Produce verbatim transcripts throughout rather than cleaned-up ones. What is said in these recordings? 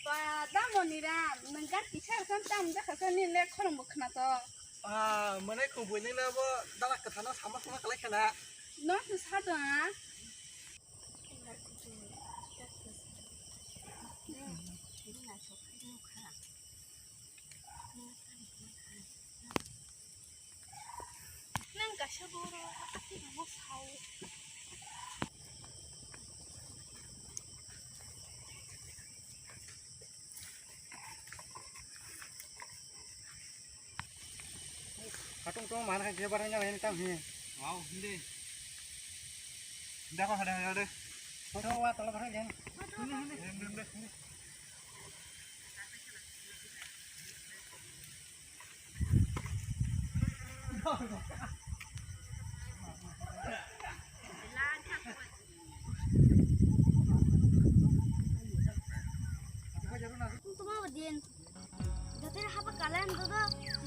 Ba, da Moniram, nwng gari kisa rwkha tam jakha khe nini le khorang bo khna to. Ah, mane kubui nini abo dala kwthana sama sama kalai khana. No se sa do a. Nang kaisa boro, ati nang sao. Katung tong mana je barang yang ini tam hi. Wow, hindi. Dah kok ada ada. Foto wa tolong barang yang. Hindi, hindi, hindi, hindi. Tuma din. Jote hapa kalan dodo.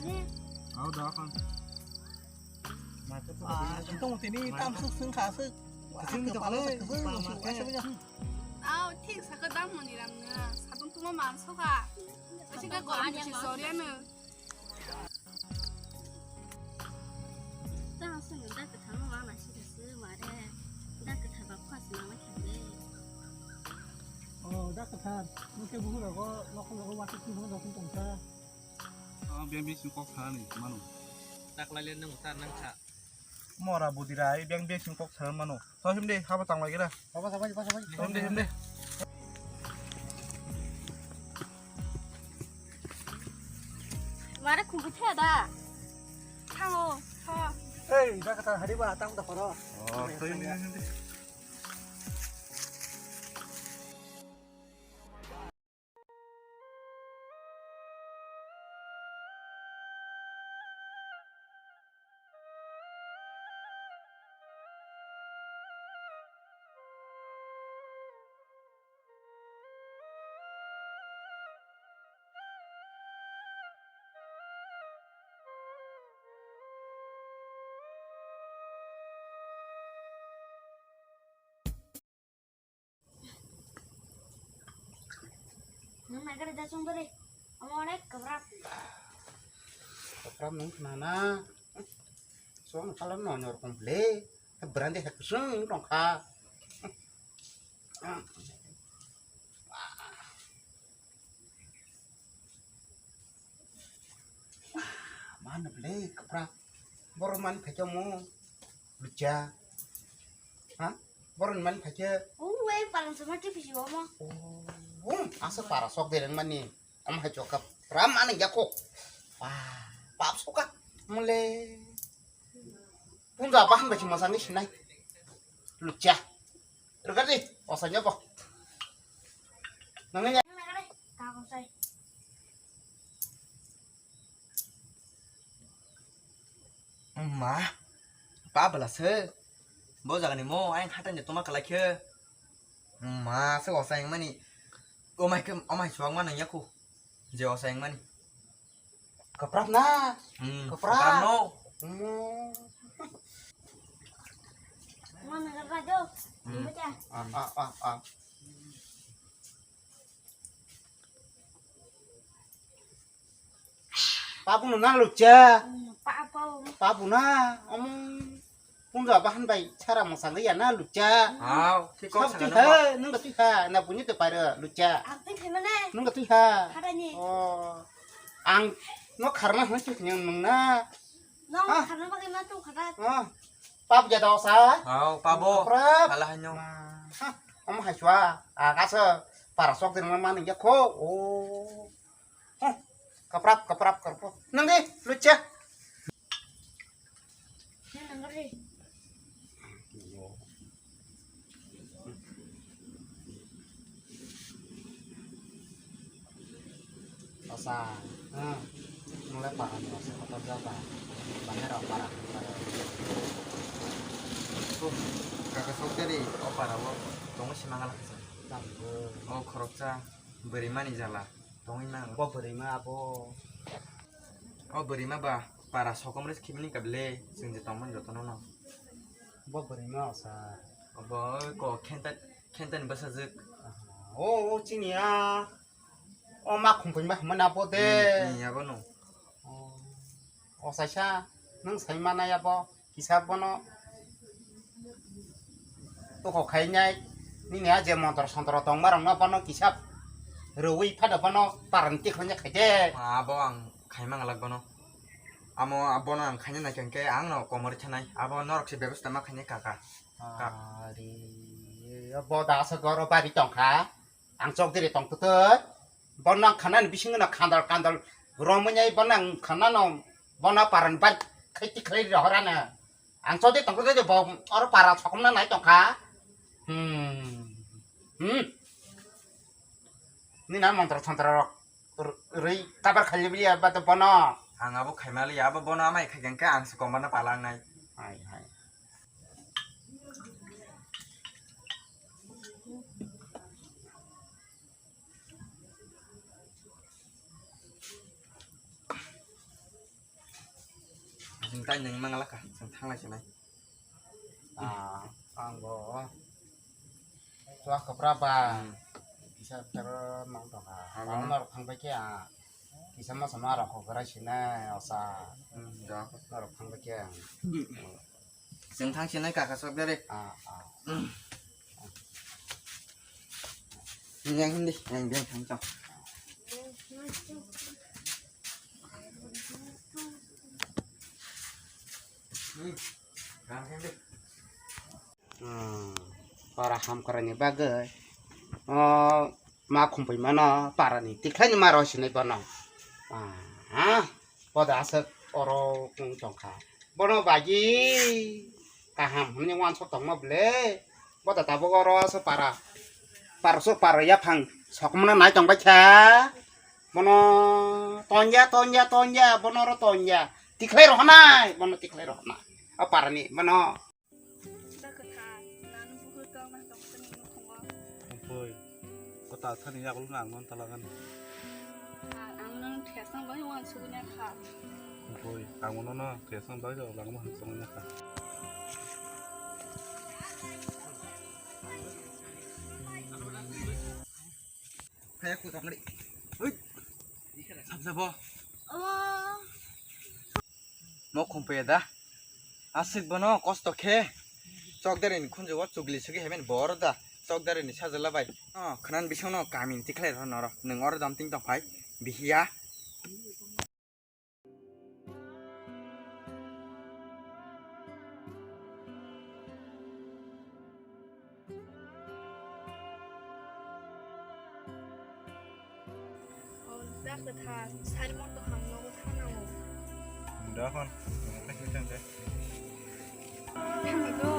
Ini. Au da kan. Ah, tong tini tam suk sung kha suk. Sung kepala suk sung kha suk. Au, thik saka dam Moniram na. Sadung tuma manso kha. Asika koran bisi soriya na. Tang sung da kwthang ma ma si da se mare. Da kwthang ba khas ma ma khe. Oh, da kwthang. Nung ke buhu rogo, nokong rogo, wati ki buhu rogo tong sa. Oh, biang biang sing kok sa ni, mano. Tak lai le nung tar nang kha. Mora budira, ai biang biang sing kok sa mano. Tho him de, haba tang lagi da. Haba, haba, haba, haba. Him de, him de. Mare khumbu the da. Thango, tho. Ei, ba kata hari ba tang da poro. Oh, tho him de, him de. Nang nagari da sung dore. Amo onek kebrak. Kebrak nung khna na. Song kalam no nyor komple. Berande hek sung tong kha. Mana ble kebrak. Boro man phaikhe omo. Lucha. Ha? Boro man phaikhe. Oh, wei palang sama ti pisi omo. Oh, um, asa para sok dereng mani. Om hai chokap. Ram ani yakho. Wah, pap soka. Mole. Punja apa hamba cuma sangni sinai. Lucha. Rega di, osanya apa? Nangni ya. Ma, pa bela se. Bo jaga ni mo, ayang hatai ni toma kalai khe. Ma, se osa yang mani. O mai ke, o mai suang mana yaku. Je osa yang mani. Kaprap na. Hmm, kaprap. Kaprap no. Hmm. Mana kerja jo? Hmm. Baca. Ah, ah, ah, ah. Pabu no na lucha. Hmm, pa, pa. Pabu na. Om. Punja bahan bai chara mosang ya na lucha. Hao, thik kok sakha twi no. Ha, nung da twi ha, na buni te paira lucha. Ang twi phai mane. Nung da twi ha. Harani. Oh. Ang no kharna hna twi nyang nung na. Nong kharna bagwi ma tu khara. Ah. Pap ja da sa. Hao, pabo. Prap. Hala hanyo. Ha, om hai chwa. Ah, kasa para sok den ma nang ya kho. Oh. Huh, kaprap, kaprap, kaprap. Nang di, lucha. Nang di. Asa, hmm. Mulai para ni asa kotor jaba. Banyak orang para, para. Huh, kakak sok jadi. Oh, para wo. Tongo simangala kasa. Tambo. Oh, khoroksa. Bwrwi mani jala. Tongwi mano. Bo bwrwi ma abo. O bwrwi ma ba para sokomre khibini kable chwng je tongmani jotono no. Bo bwrwi ma osa. Bo ko khenta, khentani bwsajwk. O, o, chini a. O ma khumphai ma hwnmani abo de. Hmm, hmm, abono. O, o saisa, nwng sai manai abo, kisa bono. Toko khainai, nini a je montro sontro tongma rokno bono kisa rwui phano bono parani tikhlainya khaide. Ma abo ang khaima ngalak bono. Amo abono ang khaina naikha hwnkhe ang no komor thanai. Abo norok se bebostha ma khainai kaka. Ka- Ari, bo da aswk oro bari tongkha. Ang chok diri tong twtwi. Bono ang khanani bisingo no khandal kandal romwi nai bono ang khanano bono paran bai khai tikhlai rohorano. Ang chok diri tong twtwi bo oro para sokomna nai tongkha. Hmm. Hmm. Nina montro sontro rok r-, rwi kabar khaili bili aba to bono. Ang abo khaimali abo bono amai khaikha hwnkhe ang se komorno palangnai. Hai, hai. Chwng tai nwng manglakha, chwng thanglai sinai. Ah, ang bo. Chua kwpra ba. Hmm. Kisa tero mang tongkha. Abo. Ang norok thang bai khe, ah. Kisa masa ma rok kok rai sinai, osa. Hmm, ja. Norok thang bai khe. Chwng thang sinai kaka sok dere. Ah, ah. Hmm. Yang hindi, yang dia thang chok. Hmm. Yang hindi. Hmm, para hamkraini bagwi, o, ma khumpai mano, parani tikhlaini ma rw sinai bono. Ah, poda aswk oro wng tongkha. Bono bagi kaham hwnwi uansuk tongma bwle. Poda tabuk oro aswk para, paraswk para yaphang sokmano nai tongbaikha. Bono tonja, tonja, tonja, bono oro tonja. Tikhlai rohonai, bono tikhlai rohonai. O parani, bono. Da kwthar, nang bukur tong nang tong tong nang khungo. Ompoi, kwtal thani yagulo nang non talagan. Ang nang thesang bai wan suguna kha. Ompoi, ang nono thesang bai jao langma hansong na kha. Kaya ku tongri. Ui. Sabjabo. Oh. Mo khumpe da. Aswk bono kosto khe. Chokdari ni khunju o chugli sugi hemen bor da. Chokdari ni sajala bai. Oh, khnan bisong no kamin tikhlai ro noro. Nung oro jam ting tong phai. Bihiya. O, da kwthar, sari monto ham nogo thanao. Da hon, nang khe tang de. Thango.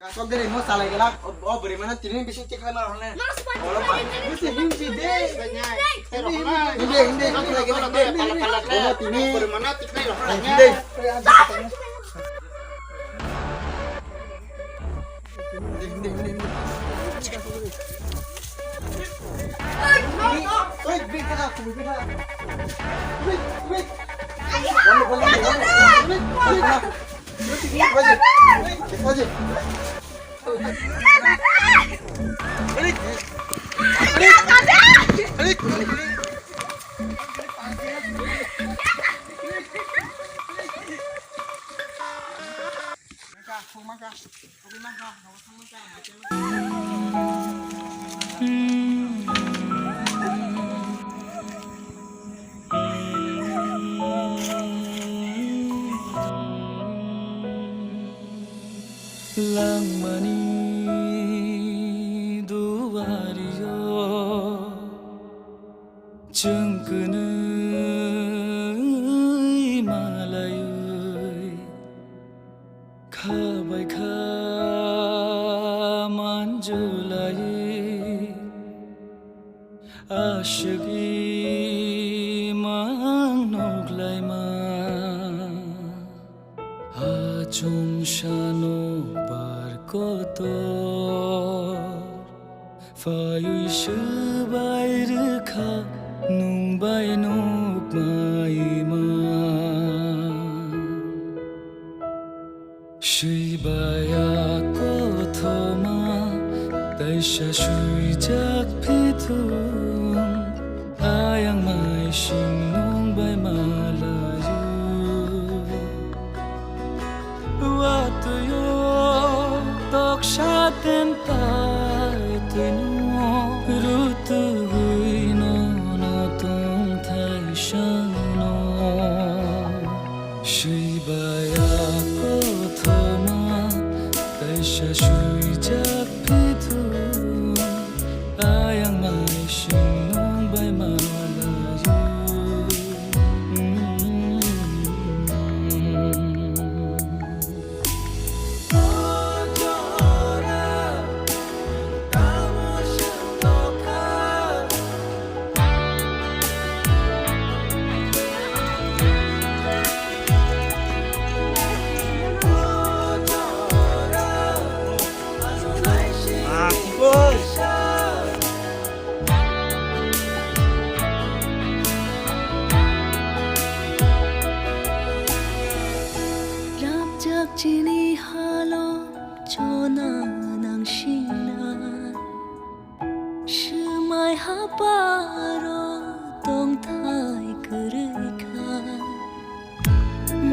Kasok diri mo salai gela, o, o bwrwi mano tini bising tikhlai ma rwkle. Olo pa. Bisi himsi de. Hindi, hindi, tikhlai gela, hindi. Olo tini. Bwrwi mano tikhlai rwkle. Hindi. Hindi, hindi, hindi, hindi. Oi, big kaka, big kaka. Wait, wait. Wait, wait, wait. Wait, wait. Langmani duario chwng kwnwi malaiwi kha bai kha manjulaiwi. Aswk imang nuklaima, achomsano par kotor. Phaiwi swbai rwkha nwng bai nukmaima. Swibaya kothoma taisa swijak phithung, ayang maising nwng bai malayo. Watwi o toksa tentai twino rutugwi nono tongthai sano. Swibaya kothoma taisa swijak phithung, ayang maising nwng bai malayo. Ramjak chini halo chona nangsina. Swmai haparo tongthai kwrwi kha.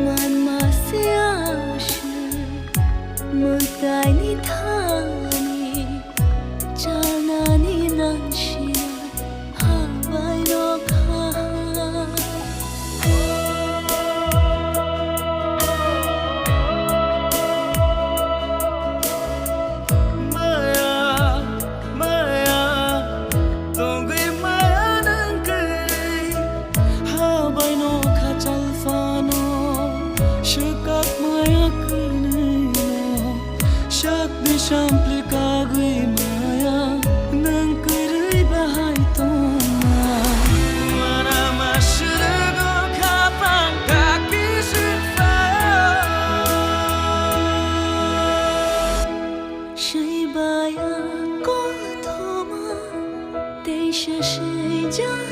Manma se aswk mwtaini thani chanani nangsina habai rokha. Maya, maya, tongwi maya nang kwrwi, habai no khachal phano, swkak maya kwrwi no. Sakni sampli kagwi maya, nwng kwrwi bahai tongma. Mana masrwgo khapang kaki sitpha. Swibaya kothoma, teisa swijak